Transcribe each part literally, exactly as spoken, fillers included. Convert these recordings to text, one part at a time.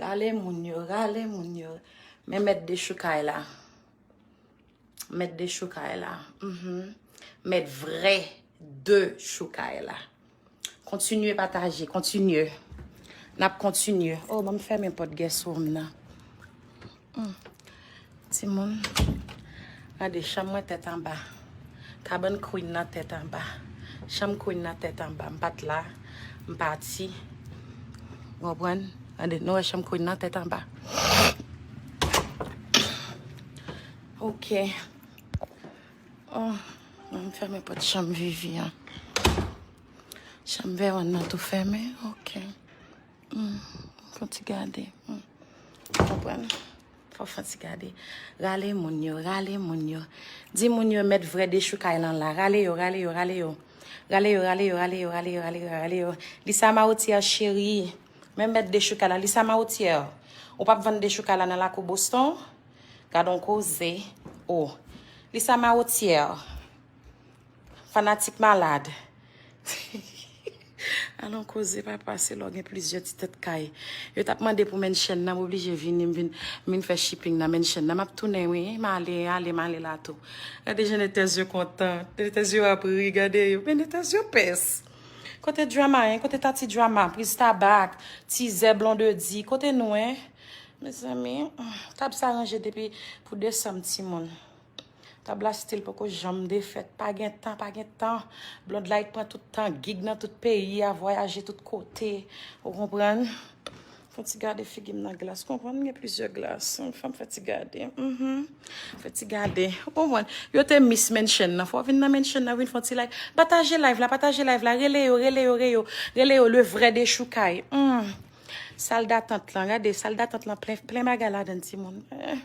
Rale moun yo, rale moun yo. Men mèt dechoukay la. Mèt dechoukay la. Mhm. Mèt vrè dechoukay la. Kontinye pataje, kontinye. N ap kontinye. Oh, ban m fèmen pòt guest room nan. Hmm. Timoun, gade, chanm mwen tèt anba. Kabann queen nan tèt anba. Chanm queen nan tèt anba. M pa t la, m pati. Ou konprann? Gade, nou wè chanm queen nan tèt anba. Ok. Oh, m fèmen pòt chanm Vivi an. Chanm Vèwàn nan tou fèmen. Ok. Hmm, fè yon ti gade. Hmm. Konprann? Fò fè yon ti gade. Rale moun yo, rale moun yo. Di moun yo mèt vrè dechoukay lan la. Rale yo, rale yo, rale yo. Rale yo, rale yo, rale yo, rale yo, rale yo, rale yo. Lisa Mawotyè cheri. Men mèt dechoukay la. Lisa Mawotyè. Ou p ap vann dechoukay la nan lakou Boston? Gad on koze. Oh. Lisa Mawotyè. Fanatik malad. Alon koze papa, se lè w gen plizyè ti tèt kay. Yo t ap mande pou mention nan, m oblije vini, m vin, m vin fè shipping nan mention nan. M ap tounen wi, m ale, ale, m ale la tou. Gade jan Netezyo kontan, Netezyo ap ri, gade yo, men Netezyo pès. Kote Drama, en? Kote Tati Drama, Priz Tabak, Tizè, Blondedy, kote nou, en? Mezanmi, tab sa ranje depi pou desanm timoun. Tab la still poko janm defèt. Pa gen tan, pa gen tan. Blonde Light pran tout tan, gig nan tout peyi a, vwayaje tout kote. Ou konprann? Fè ti gade figi m nan glas. Konprann, gen plizyè glas. Fè m fè ti gade. Mhm. Fè ti gade. Ou konprann? Yo te miss mention nan. Fò w vin nan mention nan, vin fè ti live. Pataje live la, pataje live la. Rele yo, rele yo, rele yo. Rele yo, le vrai dechoukay. Hmm. Sal datant lan, gade, sal datant lan plen, plen bagay ladan timoun. Eh,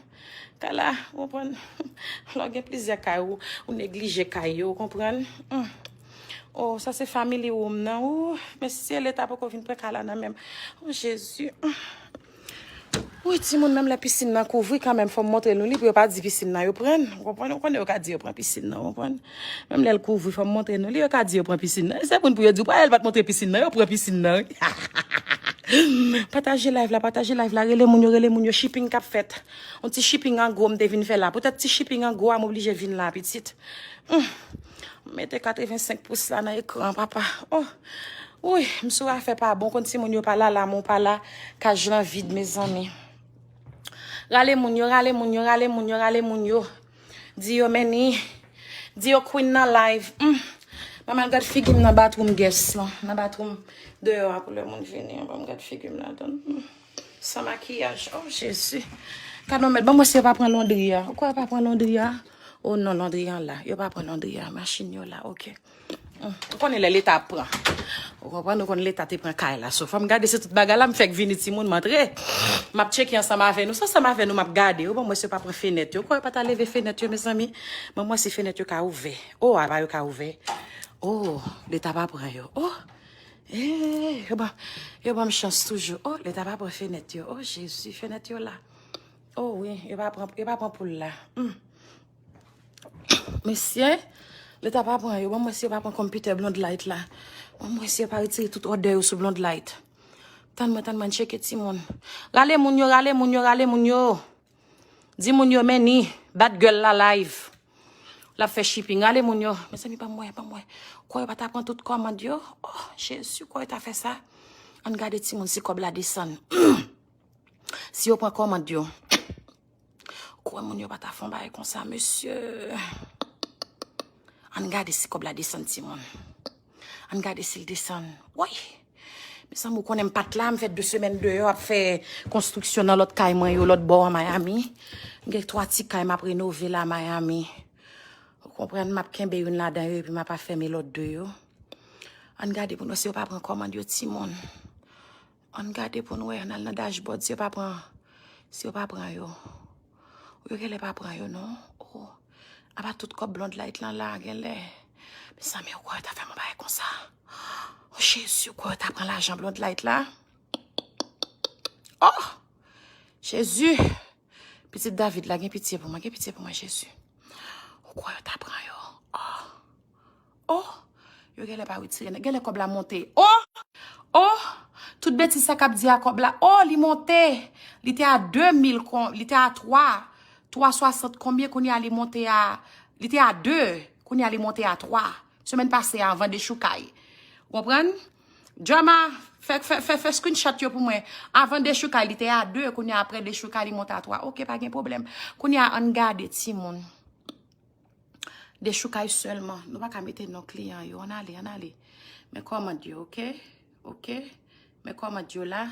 kay la, ou konprann? Lè w gen plizyè kay, ou, ou neglije kay yo, ou konprann? Hmm. Oh, sa se family room nan. Oh, mesye, leta poko vin pran kay la nan men m. Oh, Jezi. Hmm. Wi, timoun, menm lè pisin nan kouvri, kanmenm, fò m montre nou li pou yo pa di pisin nan yo pran. Ou konprann? Ou konnen yo ka di yo pran pisin nan, ou konprann? Menm lè l kouvri, fò m montre nou li, yo ka di yo pran pisin nan. E se moun pou yo di, w pa wè l pa t montre pisin nan, yo pran pisin nan, wi. Pataje live la, pataje live la, rele moun yo, rele moun yo, shipping k ap fèt. Yon ti shipping an gwo m te vin fè la. Poutèt ti shipping an gwo a, m oblije vin la, pitit. Hmm. Mete katrevensenk pous la nan ekran, papa. Oh. Wi, m sou afè pa bon, konn timoun yo pa la, la, men w pa la, kaj lan vid, mezanmi. Rale moun yo, rale moun yo, rale moun yo, rale moun yo. Di yo, men ni. Di yo, Queen nan live. Hmm. Ban m al gad figi m nan bathroom guest lan. Nan bathroom deyò a pou lè moun vini an. Ban m gad figi m ladan l. Hmm. San makiyaj. Oh, Jezi. Gad on mèt. Ban m wè si yo pa pran londri a. Ou kwè yo pa pran londri a? Oh non, londri an la. Yo pa pran londri a. Machin yo la. Ok. Hmm. Ou konnen lè leta ap pran. Ou konprann, ou konn leta te pran kay la. So, fò m gade si tout bagay la, m fèk vini timoun, m antre. M ap tcheke ansanm avè nou. Se ansanm avè nou m ap gade. Ou ban m wè si yo pa pran fenèt yo. Ou kwè yo pa ta leve fenèt yo, mezanmi? Ban m wè si fenèt yo ka ouvè. Oh, apa yo ka ouvè. Oh, leta pa pran yo. Oh, eh, yo ban, yo ban m chans toujou. Oh, leta pa pran fenèt yo. Oh, Jezi, fenèt yo la. Oh, wi, yo pa pran, yo pa pran poul la. Hmm. Mesye, leta pa pran yo. Ban m wè si yo pa pran konpitè Blonde Light la. Ban m wè si yo pa retire tout òdè yo sou Blonde Light. Tann mwen, tann mwen, tcheke timoun. Rale moun yo, rale moun yo, rale moun yo. Di moun yo, men ni, bat gèl la live. L ap fè shipping. Rale moun yo. Mezanmi, ban m wè, ban m wè. Kwè yo pa ta pran tout kòmand yo? Oh, Jezi, kwè yo ta fè sa? Ann gade timoun si kòb la desann. Si yo pran kòmand yo. Kwè moun yo pa ta fè yon bagay konsa, mesye. Ann gade si kòb la desann, timoun. Ann gade si l desann. Woy! Mezanmi, ou konnen m pa t la, m fè de semèn deyò ap fè konstriksyon nan lòt kay mwen yo, lòt bò an Miami. M gen twa ti kay m ap renove la Miami. Ou konprann, m ap kenbe youn ladan yo epi m ap afèmen lòt de yo. Ann gade pou n wè si yo pa pran kòmand yo, timoun. Ann gade pou n wè, ann al nan dashboard si yo pa pran, si yo pa pran yo. Yo genlè pa pran yo non. Oh. Apa tout kòb Blonde Light lan la genlè. Mezanmi, ou kwè yo ta fè m yon bagay konsa? Oh, Jezi, ou kwè yo ta pran lajan Blonde Light la? Oh! Jezi! Pitit David la, gen pitye pou mwen, gen pitye pou mwen, Jezi. Ou kwè yo ta pran yo? Oh! Oh! Yo genlè pa retire, genlè kòb la monte. Oh! Oh! Tout Tout betiz sa k ap di a kòb la. Oh, li monte. Li te a de mil, kon, li te a twa, twa swasant konbyen, kounye a li monte a, li te a de, kounye a li monte a twa. Semèn pase a, anvan dechoukay. Ou konprann? Drama, fè, fè, fè, fè screenshot yo pou mwen. Avan dechoukay, li te a de, kounye a apre dechoukay, li monte a twa. Ok, pa gen pwoblèm. Kounye a, ann gade, timoun. Dechoukay sèlman. Nou pa ka mete non kliyan yo. Ann ale, ann ale. Men kòmand yo, ok? Ok? Men kòmand yo la.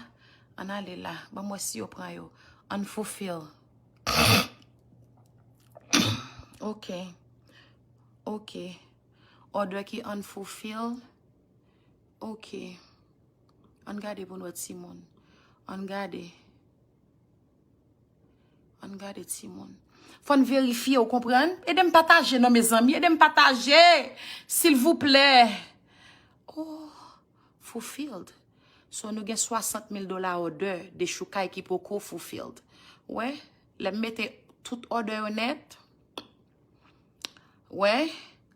Ann ale la. Ban m wè si yo pran yo. Unfulfill. Ok. Ok. Order ki unfulfill. Ok. Ann gade pou n wè timoun. Ann gade. Ann gade timoun. Fò n verifye, ou konprann? Ede m pataje non, mezanmi. Ede m pataje. Silvouplè. Oh, fulfilled. So, nou gen swasant mil dola order dechoukay ki poko fulfilled. Wè, lè m mete tout order yo nèt, wè,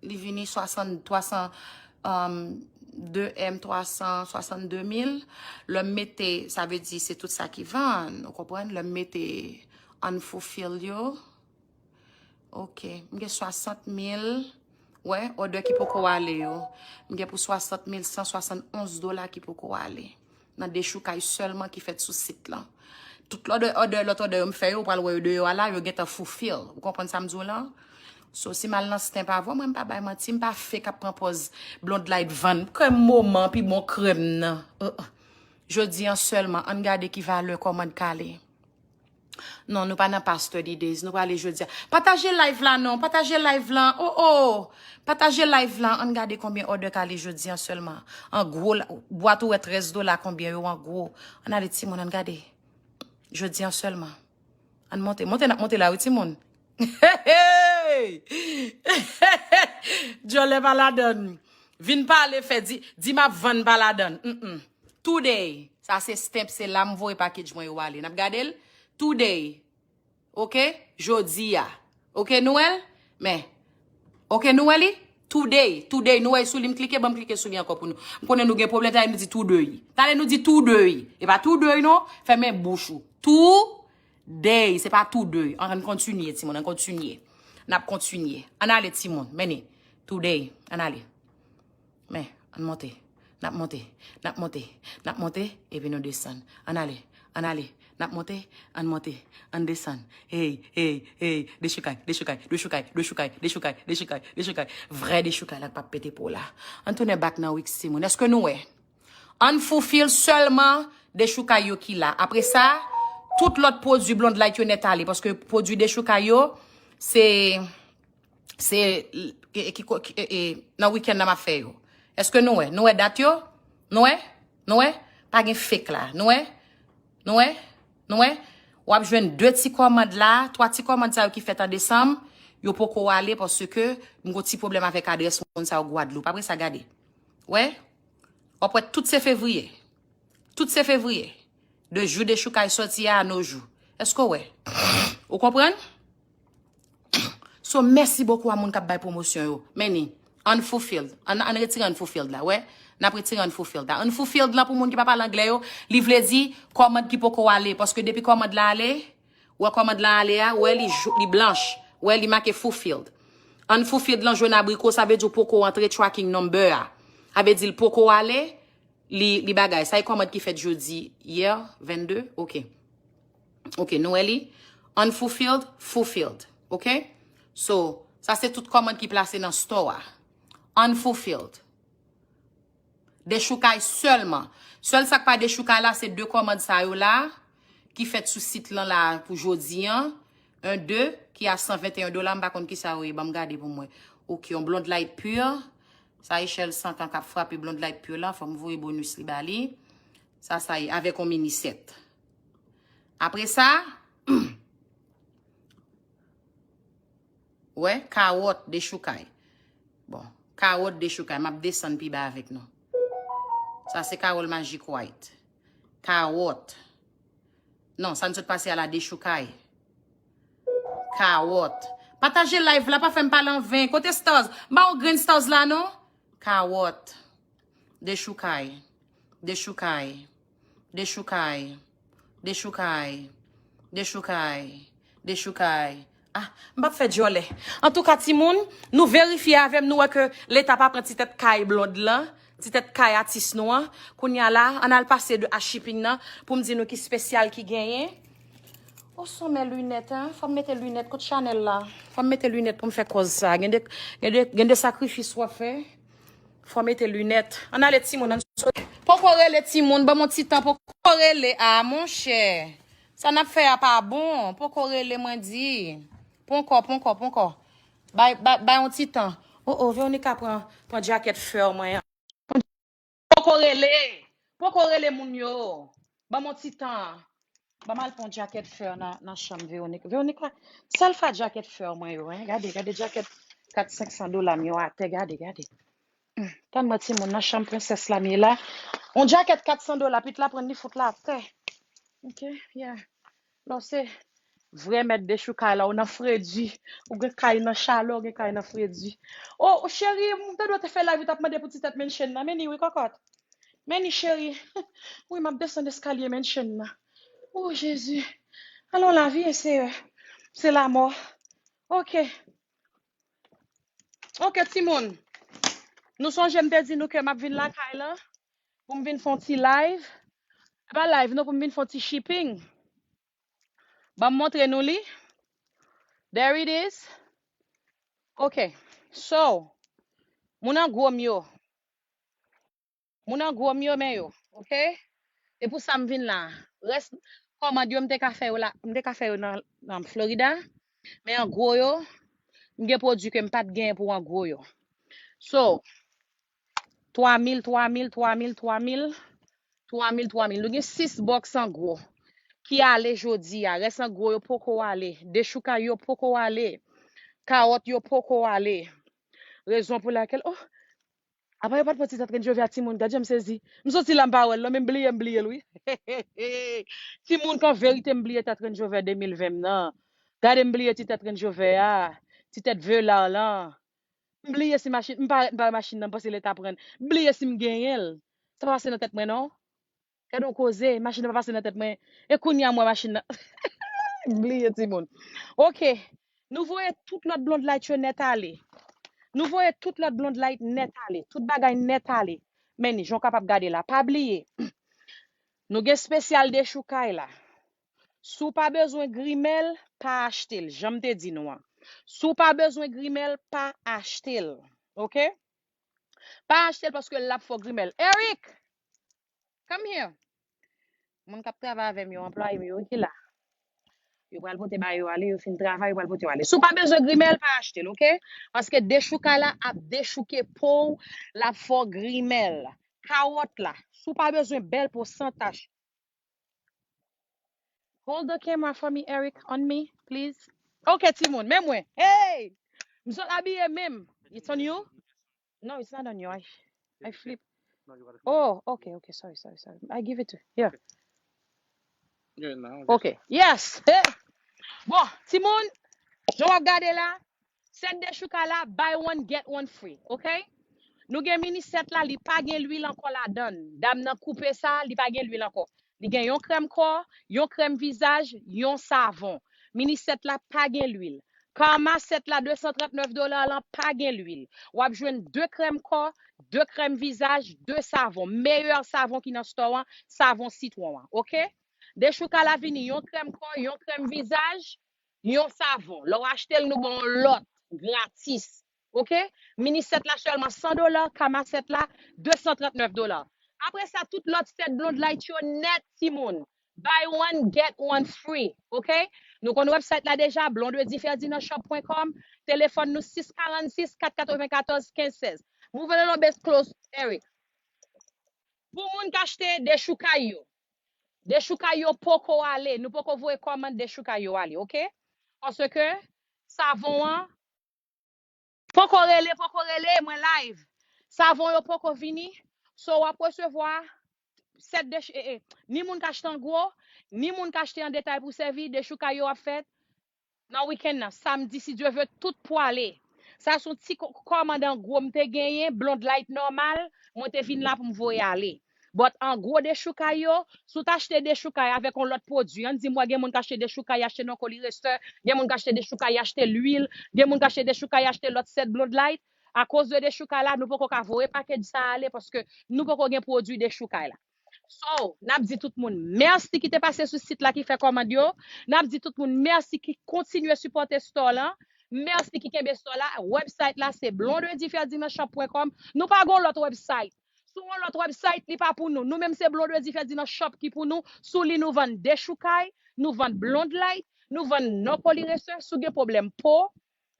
li vini swasant, twa san, um, de M, twa san swasannde mil. Lè m mete, sa vle di se tout sa ki vann, ou konprann? Lè m mete unfulfilled yo, ok, m gen swasant mil, wè, order ki poko ale yo. M gen pou swasant mil san swasannonz dola ki poko ale. Nan dechoukay sèlman ki fèt sou sit lan. Tout lòt order, lòt order yo m fè yo, ou pral wè yo deyò a la, yo gentan fulfill. Ou konprann sa m di w lan? So, si m al nan stamp avè w, mwen m pa bay manti, m pa fake ap pran pòz Blonde Light vann. Krèm moman, pi bon krèm nan. Uh, uh. Jodi an sèlman, ann gade ki valè kòmand k ale. Non, nou pa nan past thirty days. Nou prale jodi a. Pataje live la non. Pataje live la. Oh, oh. Pataje live la. Ann gade konbyen order k ale jodi an sèlman. An gwo, la, bwat ou wè trèz dola konbyen yo an gwo. Ann ale timoun, ann gade. Jodi an sèlman. Ann monte. Monte, n ap monte la wi timoun. Hey! Djòlè pa ladann. Vin pale fè di, di m ap vann pa ladann. Mm-mm. Today. Sa se stamp, se la m voye package mwen yo ale. N ap gade l? Today. Ok? Jodi a. Ok, nou wè l? Men. Ok, nou wè li? Today. Today. Nou wè l sou li, m klike, ban m klike sou li ankò pou nou. M konnen nou gen pwoblèm, talè nou di today. Talè nou di today. E pa today, non. Fèmen bouch ou. Today. Se pa today. Ann kontinye, timoun. Ann kontinye. N ap kontinye. Ann ale, timoun. Mennen. Today. Ann ale. Men, ann monte, n ap monte, n ap monte, n ap monte, epi nou desann. Ann ale, ann ale, n ap monte, ann monte, ann desann. Hey, hey, hey, dechoukay, dechoukay, dechoukay, dechoukay, dechoukay, dechoukay, dechoukay. Vrè dechoukay la k p ap pete po la. Ann tounen back nan Wix timoun. Èske nou wè? Unfulfilled sèlman dechoukay yo ki la. Apre sa, tout lòt pwodui Blonde Light yo nèt ale. Paske pwodui dechoukay yo, se se, e, e, ki ko-, ki, e, e, nan wikenn nan m ap fè yo. Èske nou wè? Nou wè dat yo? Nou wè? Nou wè? Pa gen fake la. Nou wè? Nou wè? Nou wè? W ap jwenn de ti kòmand la, twa ti kòmand sa yo ki fèt an desanm, yo poko ale paske m gon ti pwoblèm avèk adrès moun sa yo Gwadloup. Apre sa, gade. Wè? W ap wè tout se fevriye. Tout se fevriye. De jou dechoukay sòti a, a no jou. Èske w wè? Ou konprann? So, mèsi bokou a moun k ap bay pwomosyon yo. Men ni, unfulfilled. Ann, ann retire unfulfilled la, wè. N ap retire unfulfilled la. Unfulfilled lan pou moun ki pa pale anglè yo, li vle di kòmand ki poko ale. Paske depi kòmand la ale, wè kòmand la ale a, wè li, li blanch, wè li make fulfilled. Unfulfilled lan jòn abriko, sa vle di w poko antre tracking number a. Sa vle di l poko ale, li, li bagay. Sa e kòmand ki fèt jodi, yè, vennde? Ok. Ok, nou wè li? Unfulfilled, fulfilled. Ok? So, sa se tout kòmand ki plase nan store a. Unfulfilled. Dechoukay sèlman. Sèl sa k pa dechoukay la, se de kòmand sa yo la, ki fèt sou sit lan la pou jodi an. En de, ki a san venteyen dola, m pa konn kisa yo ye, ban m gade pou mwen. Ok, yon Blonde Light Pure. Sa Echèl Sankan k ap frape Blonde Light Pure la, fò m voye bonus li ba li. Sa, sa ye, avèk yon mini sèt. Apre sa, wè, kawòt dechoukay. Bon, kawòt dechoukay, m ap desann pi ba avèk nou. Sa se kawòt Magic White. Kawòt. Non, sa n sot pase a la dechoukay. Kawòt. Pataje live la, pa fè m pale an ven. Kote stars? M pa yon grenn stars la, non? Kawòt. Dechoukay. Dechoukay. Dechoukay. Dechoukay. Dechoukay. Dechoukay. Ah, m p ap fè djòlè. Antouka, timoun, nou verifye avè m, nou wè ke Leta pa pran ti tèt kay Blond lan, ti tèt kay atis nou an. Kounye a la, ann al pase de a shipping nan pou m di nou ki spesyal ki genyen. O, san mè linèt, en. Fò m mete linèt kot Chanel la. Fò m mete linèt pou m fè kòz sa. Gen de, gen de, gen de sakrifis w ap fè. Fò mete linèt. Ann ale timoun, ann soti. Poko rele timoun, ban m yon ti tan, poko rele. Ah, monchè. Sa n ap fè a pa bon. Poko rele, mwen di. Ponkò, ponkò, ponkò. Bay, bay, bay yon ti tan. Oh, oh, Veronica pran, pran djakèt fè mwen an. Poko rele. Poko rele moun yo. Ban m yon ti tan. Ban m al pran djakèt fè nan, nan chanm Veronica. Veronica, sèl fa djakèt fè mwen yo, en. Gade, gade djakèt kat senk san dola m yo atè, gade, gade. Hmm, tann mwen timoun nan chanm prensès la m ye la. On djakèt kat san dola, pit la pran ni fout la atè. Ok, yeah. Lò se vrè mèt dechoukay la, ou nan fredi. Ou gen kay nan chalè, ou gen kay nan fredi. Oh, cheri, m te dwe te fè live, ou t ap mande pou ti tèt menchen nan. Men ni wi, kòkòt. Men ni cheri. Wi, m ap desann eskalye menchen nan. Oh, Jezi. Alon lavi, e se, se lamò. Ok. Ok, timoun. Nou sonje m te di nou ke m ap vin lakay lan pou m vin fè yon ti live. E pa live, non, pou m vin fè yon ti shipping. Ban m montre nou li. There it is. Ok. So, moun an gwo m yo. Moun an gwo m yo men yo, ok? E pou sa m vin la. Rès kòmand yo m te ka fè yo la, m te ka fè yo nan, nan Florida. Men an gwo yo, m gen pwodui ke m pa t genyen pou an gwo yo. So, twa mil, twa mil, twa mil, twa mil, twa mil, twa mil. Nou gen sis bòks an gwo ki ale jodi a. Rès an gwo yo poko ale. Dechoukay yo poko ale. Kawòt yo poko ale. Rezon pou lakèl, oh, apa yo pa t pran ti tèt Range Rover a timoun? Gad jan m sezi. M soti la m pa wè l non, men m bliye, m bliye l wi. Timoun, kan verite m bliye tèt Range Rover de mil ven m nan. Gade m bliye ti tèt Range Rover a, ti tèt Velar lan. M bliye si machin, m pa, m pa wè machin nan, m panse Leta pran l. M bliye si m genyen l. Sa pa pase nan tèt mwen non. Gade yon koze, machin nan pa pase nan tèt mwen. E kounye a m wè machin nan. M bliye timoun. Ok. Nou voye tout lòt Blonde Light yo nèt ale. Nou voye tout lòt Blonde Light nèt ale. Tout bagay nèt ale. Men ni, jan w kapab gade la. Pa bliye, nou gen spesyal dechoukay la. Si w pa bezwen grimèl, pa achte l, jan m te di nou an. Si w pa bezwen grimèl, pa achte l. Ok? Pa achte l paske l ap fè w grimèl. Eric! Come here. Moun k ap travay avè m yo, anplwaye m yo, ki la. Yo pral pote bagay yo ale, yo fin travay, yo pral pote yo ale. Si w pa bezwen grimèl, pa achte l, ok? Paske dechoukay la ap dechouke po w, l ap fè w grimèl. Kawòt la, si w pa bezwen bèl po san tach. Hold the camera for me, Eric, on me, please. Ok, timoun, men mwen. Hey! M sot abiye menm. It's on you? No, it's not on you. I, I flip. Oh, okay, okay. Sorry, sorry, sorry. I give it to you. Yeah. Ok. Yes. Hey. Bon, timoun, jan w ap gade la, sèt dechoukay la, buy one, get one free. Ok? Nou gen mini sèt la, li pa gen lwil ankò ladan l. Dam nan koupe sa, li pa gen lwil ankò. Li gen yon krèm kò, yon krèm vizaj, yon savon. Mini sèt la pa gen lwil. Karma sèt la, de san trant nèf dola lan pa gen lwil. W ap jwenn de krèm kò, de krèm vizaj, de savon. Meyè savon ki nan store an, savon sitwon an, ok? Dechoukay la vini yon krèm kò, yon krèm vizaj, yon savon. Lè w achte l, nou ba w lòt gratis. Ok? Mini sèt la sèlman san dola, Karma sèt la de san trant nèf dola. Apre sa, tout lòt sèt Blonde Light yo nèt, timoun. Buy one, get one free. Ok? Nou konn website la deja, blondedy ferdinand shop point com. Telefòn nou sis karannsis, kat katrevenkatòz, kenz sèz. Move a little bit close, Eric. Pou moun k achte dechoukay yo, dechoukay yo poko ale, nou poko voye kòmand dechoukay yo ale, ok? Paske savon an, poko rele, poko rele, mwen live. Savon yo poko vini, so w ap resevwa sèt dech-, e, e, ni moun k achte an gwo, ni moun k achte an detay pou sèvi, dechoukay yo ap fèt nan wikenn nan, samdi, si Dye ve, tout pwale. Sa se yon ti ko-, kòmand an gwo m te genyen, Blonde Light nòmal, mwen te vin la pou m voye ale. But an gwo dechoukay yo, si w ta achte dechoukay avèk yon lòt pwodui, ann di m wè gen moun k achte dechoukay, achte non koliresè, gen moun k achte dechoukay, achte lwil, gen moun k achte dechoukay, achte lòt sèt Blonde Light, akoz de dechoukay la, nou poko ka voye package sa ale paske nou poko gen pwodui dechoukay la. So, n ap di tout moun mèsi ki te pase sou sit la ki fè kòmand yo. N ap di tout moun mèsi ki kontinye sipòte store lan. Mèsi ki kenbe store la. Website la se blondedy ferdinand shop point com. Nou pa gon lòt website. Si w gon lòt website, li pa pou nou. Nou menm se Blondedy Ferdinand Shop ki pou nou. Sou li nou vann dechoukay, nou vann Blonde Light, nou vann non koliresè. Si w gen pwoblèm po,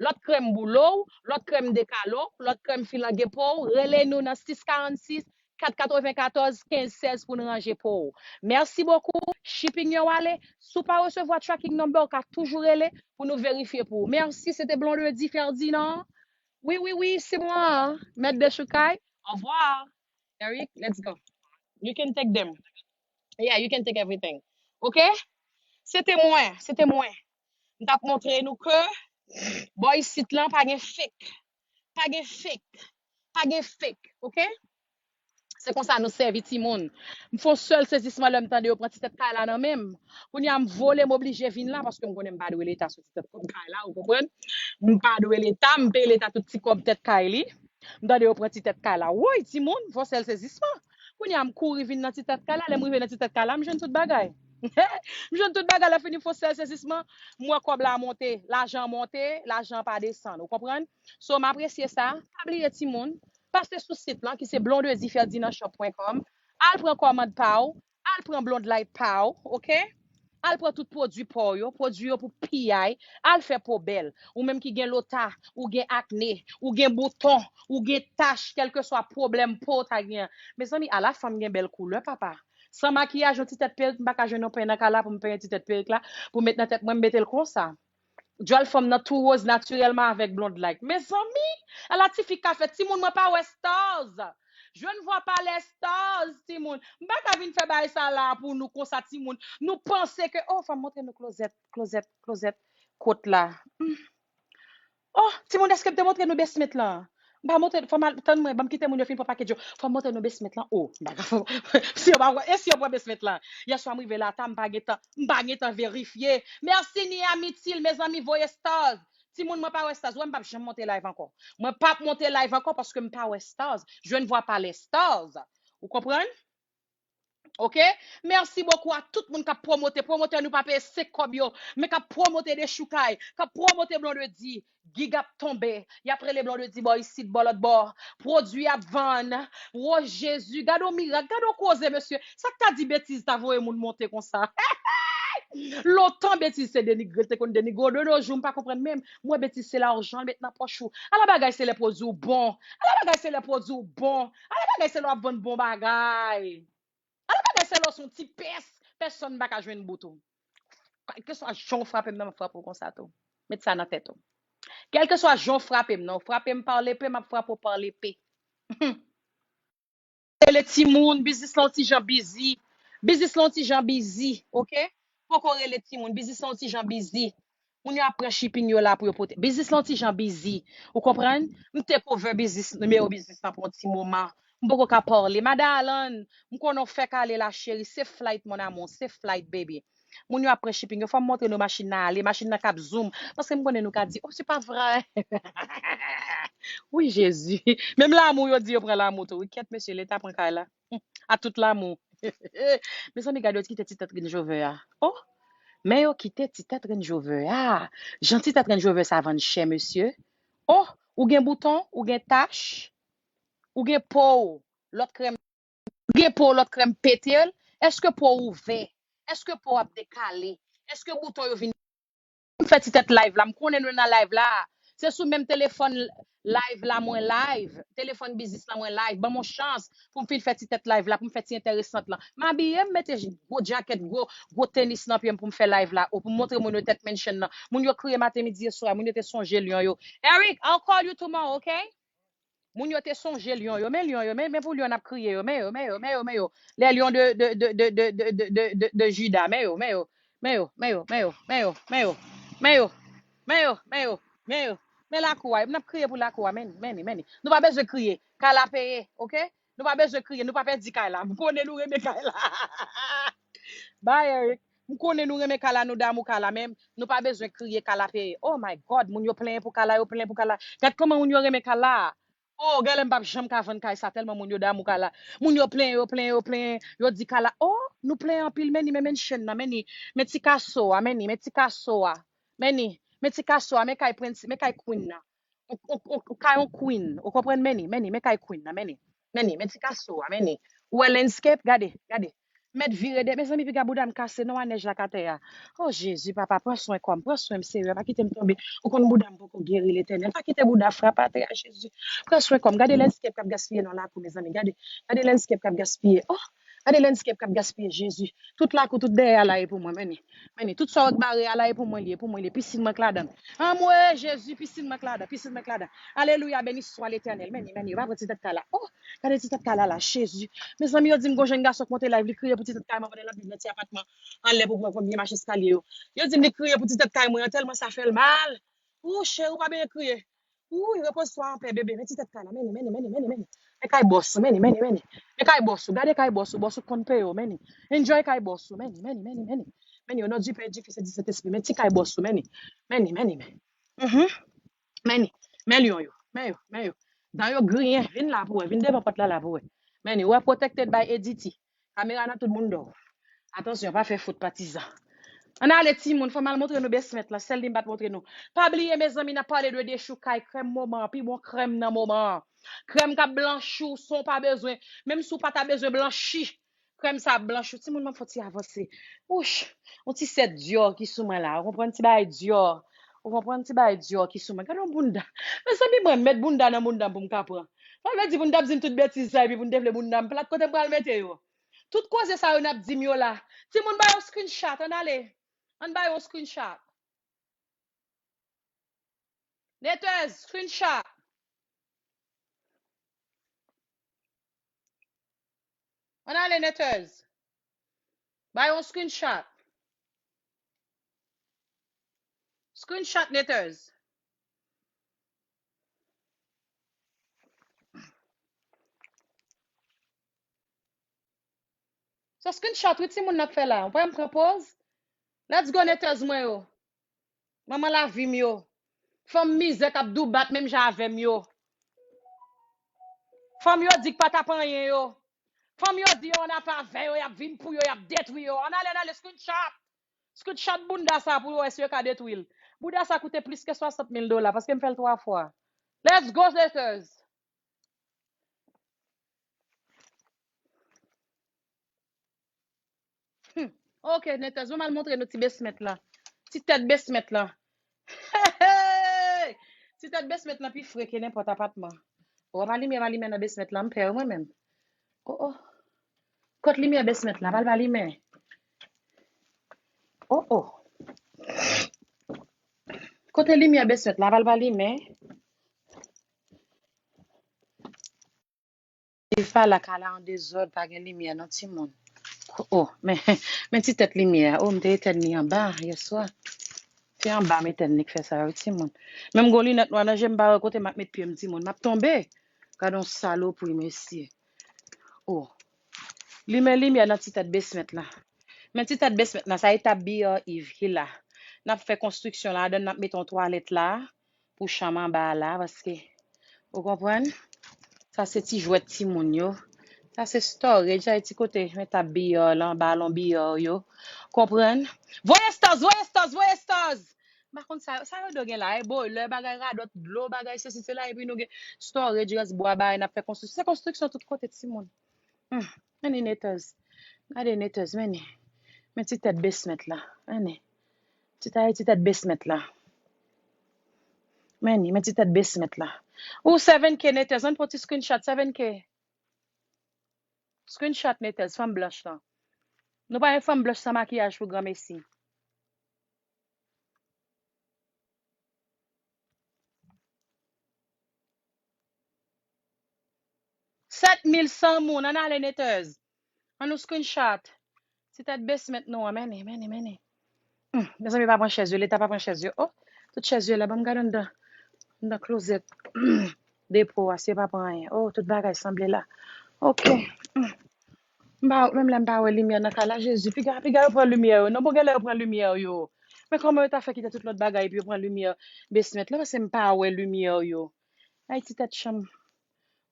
lòt krèm boulo w, lòt krèm dekalo w, lòt krèm filange po w, rele nou nan sis karannsis, kat katrevenkatòz, kenz sèz pou n ranje po w. Mèsi bokou. Shipping yo ale. Si w pa resevwa tracking number, ou ka toujou rele pou nou verifye pou ou. Mèsi, se te Blondedy Ferdinand. Wi, wi, wi, se mwen, mèt dechoukay. Au revoir. Eric, let's go. You can take them. Yeah, you can take everything. Ok? Se te mwen, se te mwen. M t ap montre nou ke bò isit lan pa gen fake. Pa gen fake. Pa gen fake. Ok? Se konsa nou sèvi timoun. M fè yon sèl sezisman lè m tande yo pran ti tèt kay la nan men m. Kounye a m vole, m oblije vin la paske m konnen m pa dwe Leta sou ti tèt kòb kay la, ou konprann? M pa dwe Leta, m peye Leta tout ti kòb tèt kay li. M tande yo pran ti tèt kay la. Woy, timoun, m fè yon sèl sezisman. Kounye a m kouri vin nan ti tèt kay la, lè m rive nan ti tèt kay la, m jwenn tout bagay. M jwenn tout bagay, lè fini m fè yon sèl sezisman, m wè kòb la monte, lajan monte, lajan pa desann, ou konprann? So, m apresye sa. Pa bliye timoun, pase sou sit lan ki se blondedy ferdinand shop point com. Al pran kòmand pa w, al pran Blonde Light pa w, ok? Al pran tout pwodui po w yo, pwodui yo pou piyay, al fè po bèl. Ou menm ki gen lota, ou gen akne, ou gen bouton, ou gen tach, kèlkeswa pwoblèm po w ta gen an. Mezanmi, ala fanm gen bèl koulè, papa. San makiyaj, yon ti tèt perik, m pa ka jwenn yon peny nan kay la pou m penyen ti tèt perik la, pou m met nan tèt mwen, m mete l konsa. Djòl fanm nan tou woz natirèlman avèk Blonde Light. Mezanmi, ala tifi ka fè, timoun, mwen pa wè stars. Je ne vois pas les stars, timoun. M pa ka vin fè bagay sa la pou nou konsa, timoun. Nou panse ke, oh, fò m montre nou klozèt, klozèt, klozèt, kot la. Hmm. Oh, timoun, èske m te montre nou basement lan? M pa montre, fò m al, tann mwen, ban m kite moun yo fin pran package yo. Fò m montre nou basement lan. Oh, m pa ka fè, si yo pa wè, e si yo pran basement lan? Yèswa m rive la ta, m pa gentan, m pa gentan verifye. Mèsi Nia Mitil, mezanmi, voye stars. Timoun, mwen pa wè stars. Wè, m p ap janm monte live ankò. Mwen p ap monte live ankò paske m pa wè stars. Je ne vois pas les stars. Ou konprann? Ok? Mèsi bokou a tout moun k ap pwomote. Pwomotè nou pa peye senk kòb yo, men k ap pwomote dechoukay, k ap pwomote Blondedy. Gig ap tonbe. Y ap rele Blondedy bò isit, bò lòt bò. Pwodui ap vann. Wo Jezi, gade yon mirak, gade yon koze, mesye. Sa k ta di betiz ta voye moun monte konsa? Lontan betiz te denigre, l te konn denigre w. De nos jours, m pa konprann menm. M wè betiz se lajan l met nan pòch ou. Ala bagay se lè pwodui w bon. Ala bagay se lè pwodui w bon. Ala bagay se lè w ap vann bon bagay. Ala bagay se lè w se yon ti pès, pèsonn pa ka jwenn bout ou. Kèlkeswa jan w frape m nan, m ap frape w konsa tou. Met sa nan tèt ou. Kèlkeswa jan w frape m nan, w frape m pa lepe, m ap frape w pa lepe. Rele timoun, biznis lan yon ti jan bizi. Biznis lan yon ti jan bizi, ok? Poko rele timoun, biznis lan yon ti jan bizi. Moun yo ap pran shipping yo la pou yo pote. Biznis lan yon ti jan bizi. Ou konprann? M take over biznis, nimewo biznis lan pou yon ti moman. M poko ka pale. Madan Alan, m konnen w fèk ale la, cheri. Safe flight, mon amour. Safe flight, baby. Moun yo ap pran shipping yo. Fò m montre nou machin nan ale. Machin nan k ap zoom. Paske m konnen nou ka di, oh, se pa vrè. Wi, Jezi. Menm Lamou, yo di yo pran Lamou tou. Wi, kèt, mesye, Leta pran kay la. A tout Lamou. Mezanmi, gade yo kite ti tèt Range Rover a. Oh! Men yo kite ti tèt Range Rover a. Jan ti tèt Range Rover sa vann chè, mesye. Oh! Ou gen bouton, ou gen tach, ou gen po, lòt krèm, ou gen po, lòt krèm pete l. Èske po ouvè? Èske po ap dekale? Èske bouton yo vin m fè ti tèt live la, m konnen nou nan live la. Se sou menm telefòn live la mwen live, telefòn biznis la mwen live. Ban m yon chans pou m fin fè ti tèt live la, pou m fè ti enteresant lan. M abiye, m mete gwo djakèt, gwo, gwo tenis nan pye m pou m fè live la. Ou pou m montre moun yo tèt mansion nan. Moun yo kriye maten, midi e swa, moun yo te sonje lyon yo. Eric, I'll call you tomorrow, ok? Moun yo te sonje lyon yo, men lyon yo, men, men pou lyon n ap kriye yo, men yo, men yo, men yo, men yo. Les lions de, de, de, de, de, de, de, de, de Juda, men yo, men yo, men yo, men yo, men yo, men yo, men yo, men yo, men yo, men yo, men yo, men lakou a, n ap kriye pou lakou a, men, men, men, nou pa bezwen kriye, kay la peye, ok? Nou pa bezwen kriye, nou pa pèdi kay la. M konnen nou renmen kay la. Bye, Eric. M konnen nou renmen kay la, nou damou kay la, men nou pa bezwen kriye, kay la peye. Oh my God, moun yo plenyen pou kay la, yo plenyen pou kay la. Gad kòman moun yo renmen kay la. Oh, genlè m p ap janm ka vann kay sa, tèlman moun yo damou kay la. Moun yo plenyen, yo plenyen, yo plenyen. Yo di kay la, oh, nou plenyen anpil, men ni, men, men chèn nan, men ni, men ti kaso a, men ni, men ti kaso a. Men ni, men ti kaso a, men kay prens, men kay queen nan. Ou, ou, ou, ou kay yon queen. Ou konprann, men ni, men ni, men kay queen nan, men ni. Men ni, men ti kaso a, men ni. Ou wè landscape, gade, gade. Mèt vire de, mezanmi, piga bouda m kase, non, a nèj la k atè a. Oh, Jezi, papa, pran swen kò m, pran swen m, Senyè, pa kite m tonbe. Ou konn bouda m poko geri, Letènèl. Pa kite bouda frape atè a, Jezi. Pran swen kò m. Gade landscape k ap gaspiye nan lakou, mezanmi. Gade, gade landscape k ap gaspiye. Oh, gade landscape k ap gaspiye, Jezi. Tout lakou, tout dèyè a la e pou mwen, men ni. Men ni, tout sa w bare a la e pou mwen li ye, pou mwen li ye. Pisin mwen k ladan. Anmwe, Jezi, pisin mwen k ladan, pisin mwen k ladan. Alelouya, beni swa Letènèl. Men ni, men ni, yo pa pran ti tèt kay la. Oh, gade ti tèt kay la la, Jezi. Mezanmi, yo di m gon jèn gason k monte live, li kriye pou ti tèt kay mwen pandan l ap viv nan ti apatman anlè pou pran konbyen mach eskalye yo. Yo di m li kriye pou ti tèt kay mwen an, tèlman sa fè l mal. Ou cheri, ou pa bezwen kriye. Ou, repoze twa anpè, bebe. Men ti tèt kay la, men ni, men ni, men ni, men ni, men ni. Men kay bòs ou, men ni, men ni, men ni. Men kay bòs ou, gade kay bòs ou, bòs ou konn peye w, men ni. Enjoy kay bòs ou, men ni, men ni, men ni, men ni. Men ni, o non di Pè, di Fis e di Sentespri, men ti kay bòs ou, men ni. Men ni, men ni, men. Mhm. Men ni, men lyon yo, men yo, men yo. Dan yo griyen, vin la pou wè, vin devan pòt la la pou wè. Men ni, ou wè protected by A D T. Kamera nan tout moun dò. Atansyon, pa fè fout patizan. Ann ale timoun, fò m al montre nou basement lan, sèl li m pa t montre nou. Pa bliye mezanmi, n ap pale de dechoukay, krèm moman an, pi bon krèm nan moman an. Krèm k ap blanchi w san w pa bezwen, menm si w pa ta bezwen blanchi, krèm sa ap blanchi w. Timoun, m ap fè yon ti avanse. Wouch, yon ti sèt Dior ki sou mwen la, ou konprann ti bagay Dior. Ou konprann ti bagay Dior ki sou mwen. Gade yon bounda. Mezanmi, mwen mèt bounda nan bounda m pou m ka pran. Sa vle di pou n t ap di m tout betiz sa epi pou n te vle bounda m plat, kote m pral mete yo? Tout koze sa yo n ap di m yo la. Timoun, ba yo screenshot, ann ale. Ann ba yo screenshot. Netèz, screenshot. Ann ale, Netèz. Ba yo screenshot. Screenshot, Netèz. Se screenshot wi timoun nan ap fè la. Ou pa wè m pran pòz? Let's go, Netèz mwen yo. Manman lavi m yo. Fanm mizè k ap doubat menm jan avè m yo. Fanm yo di k pa t ap anyen yo. Fanm yo di yo ann ap avè yo, y ap vin pou yo, y ap detwi yo. Ann ale, ann ale, screenshot. Screenshot bounda sa pou yo wè si yo ka detwi l. Bounda sa koute plis ke swasant mil dola, paske m fè l twa fwa. Let's go, Lakers! Hmm. Ok, Netèz, ban m al montre nou ti basement la. Ti tèt basement la. Hey! Ti tèt basement la pi fre ke nenpòt apatman. Ou pa limyè, pa limyè nan basement la, m pè mwen menm. Oh, oh. Kot limyè basement la? Pa l pa limen. Oh, oh. Kote limyè basement la? Pa l pa limen. Li pa la, kay la an dezòd, pa gen limyè non, timoun. Oh, men, men ti tèt limyè a. Oh, m te etèn li anba yèswa. Se anba m etèn li k fè sa wi, timoun. Menm gon linèt nwa nan je m, pa wè kote m ap met pye m, timoun. M ap tonbe. Gad on salopri, mesye. Oh. Limen limyè nan ti tèt basement la. Men ti tèt basement la, sa etap Biyò Iv ki la. N ap fè konstriksyon ladan, n ap mete yon twalèt la pou chanm anba a la, paske, ou konprann? Sa se ti jwèt timoun yo. Sa se storage, sa e ti kote etap Biyò lan, balon Biyò yo. Konprann? Voye stars, voye stars, voye stars! M pa konn sa, sa yo do gen la, e boiler, bagay radòt, dlo, bagay sesi, sela, epi nou gen storage, rès bwa, bagay n ap fè konstriksyon. Se konstriksyon tout kote, timoun. Hmm, men ni Netèz. Gade Netèz, men ni. Men ti tèt basement la. Men ni. Ti tèt, ti tèt basement la. Men ni, men ti tèt basement la. Ou seven K Netèz, ann pran ti screenshot seven K. Screenshot Netèz, fanm blanch lan. Nou pa gen fanm blanch san makiyaj pou granmesi. Sèt mil san moun, ann ale Netèz. Ann nou screenshot. Ti tèt basement nou an, men ni, men ni, men ni. Hmm, mezanmi, pa pran chèz yo, Leta pa pran chèz yo. Oh, tout chèz yo la, ban m gade anndan. Anndan klozèt. Depo a, si yo pa pran anyen. Oh, tout bagay sanble la. Ok. M pa, menm lè m pa wè limyè nan kay la, Jezi, piga, piga yo pran limyè yo. Non, bon, genlè yo pran limyè yo. Men kòman yo ta fè kite tout lòt bagay epi yo pran limyè basement lan, paske m pa wè limyè yo. Ay, ti tèt chanm.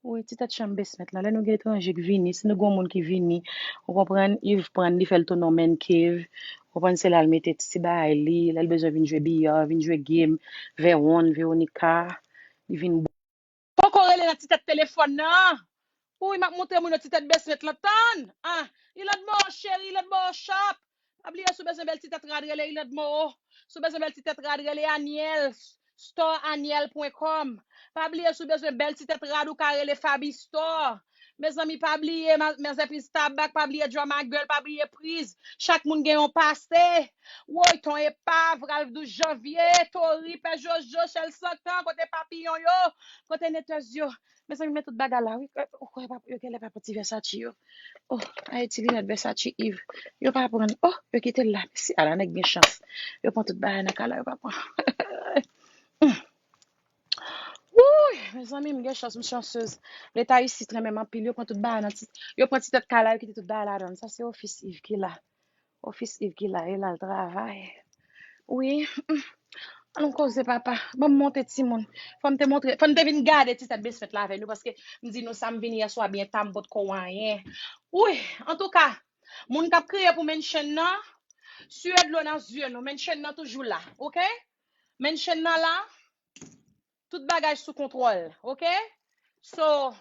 Wi, ti tèt chanm basement lan. Lè nou gen etranje k vini, si nou gen yon moun ki vini, ou konprann, Yves pran, li fè l tounen yon man cave. Ou konprann, se la l mete ti bagay li, lè l bezwen vin jwe biyè, vin jwe game, Vewon, Veronica, li vin Poko rele nan ti tèt telefòn nan. Wi, m ap montre moun yo ti tèt basement lan, tann. Ah, Ilandmo, cheri, Ilandmo shop. Pa bliye si w bezwen bèl ti tèt rad, rele Ilandmo. Si w bezwen bèl ti tèt rad, rele Aniel. Store aniel point com. Pa bliye si w bezwen bèl ti tèt rad, ou ka rele Fabi Store. Mezanmi, pa bliye ma- Mazè Priz Tabak, pa bliye Drama Girl, pa bliye Priz. Chak moun gen yon pase. Woy, Ton Epav, Ralph douz janvye, Tori, Pè Jojo, Chèl Santan, kote papiyon yo, kote netèz yo. Mezanmi, men tout bagay la, wi. Ou kwè yo genlè pa pran ti Versace yo? Oh, Ayiti, linèt Versace, Yves. Yo pa pran. Oh, yo kite l la. Mèsi, ala nèg gen chans. Yo pran tout bagay nan kay la, yo pa pran. Wouy, mezanmi, m gen chans, m chansez. Leta isit renmen m anpil, yo pran tout bagay nan ti, yo pran ti tèt kay la, yo kite tout bagay ladan l. Sa se ofis Yves ki la. Ofis Yves ki la, e la l travay. Wi, mm. An nou koze, papa. Ban m monte timoun. Fò m te montre, fò m te vin gade ti tèt basement la avè nou, paske m di nou sa m vin yèswa byen ta, m potko wè anyen. Wi, antouka, moun k ap kriye pou Menchen nan, siye dlo nan zye nou. Menchen nan toujou la, ok? Menchen nan la, tout bagay sou kontwòl, ok? So,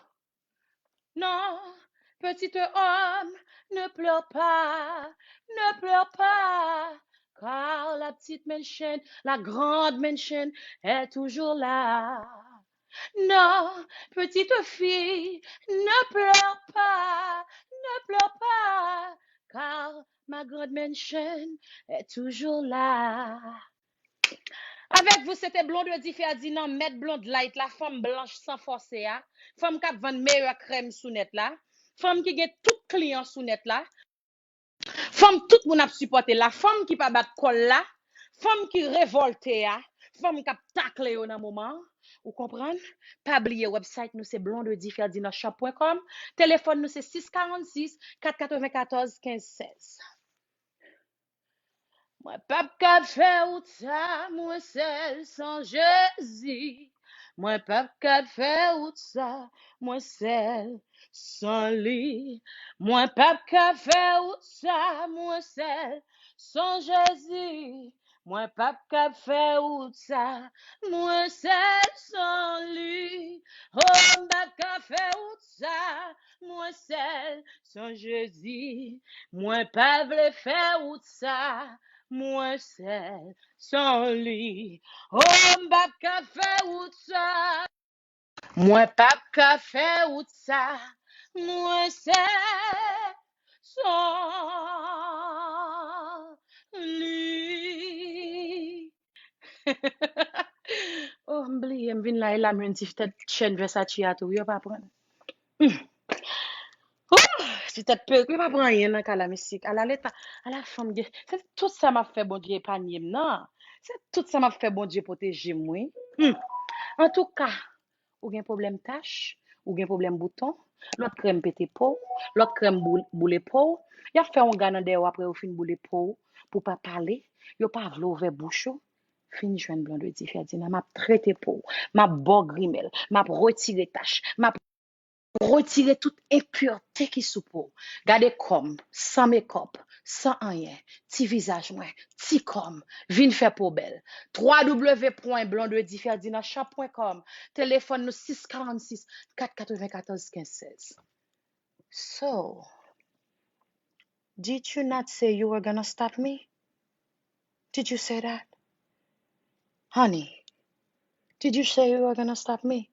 non, petit homme, ne pleure pas, ne pleure pas, car la petite Mansion, la grande Mansion est toujours là. Non, petite fille, ne pleure pas, ne pleure pas, car ma grande Mansion est toujours là. Avec vous, c'était Blondedy Ferdinand, mèt Blonde Light la, fanm blanch san fòse a, fanm k ap vann meyè krèm sou nèt la, fanm ki gen tout kliyan sou nèt la, fanm tout moun ap sipòte la, fanm ki pa bat kò l la, fanm ki revòlte a, fanm k ap takle yo nan moman an, ou konprann? Pa bliye website nou se blondedy ferdinand shop point com, telefòn nou se sis karannsis kat katrevenkatòz kenz sèz. Mwen p ap ka fè wout sa, mwen sèl san Jezi. Mwen p ap ka fè wout sa, mwen sèl san li. Mwen p ap ka fè wout sa, mwen sèl san Jezi. Mwen p ap ka fè wout sa, mwen sèl san li. Oh, m p ap ka fè wout sa, mwen sèl san Jezi. Mwen pa vle fè wout sa, mwen sèl san li. Oh, m p ap ka fè wout sa. Mwen p ap ka fè wout sa, mwen sèl san li. Oh, m bliye, m vin la, e la m jwenn ti tèt chèn Versace a tou, yo pa pran. Hmm. Oh, ti tèt perik, yo pa pran anyen nan kay la, mesye. Ala leta, ala fanm gen. Se tout sa m ap fè Bondye epanye m nan. Se tout sa m ap fè Bondye pwoteje m, wi. Hmm. Antouka, ou gen pwoblèm tach, ou gen pwoblèm bouton, lòt krèm pete po w, lòt krèm boul- boule po w. Y ap fè yon ga nan dèyè w apre yo fin boule po w pou w pa pale. Yo pa vle w ouvè bouch ou. Fin jwenn Blondedy Ferdinand, m ap trete po w, m ap ba w grimèl, m ap retire tach, m ap retire tout enpirte ki sou po w. Gade kò m, san mekòp, san anyen, ti vizaj mwen, ti kò m, vin fè po w bèl. twa w w w pwen blondedy ferdinand shop pwen kòm, telefòn nou sis karannsis kat katrevenkatòz kenz sèz. So, did you not say you were gonna stop me? Did you say that? Honey, did you say you were gonna stop me?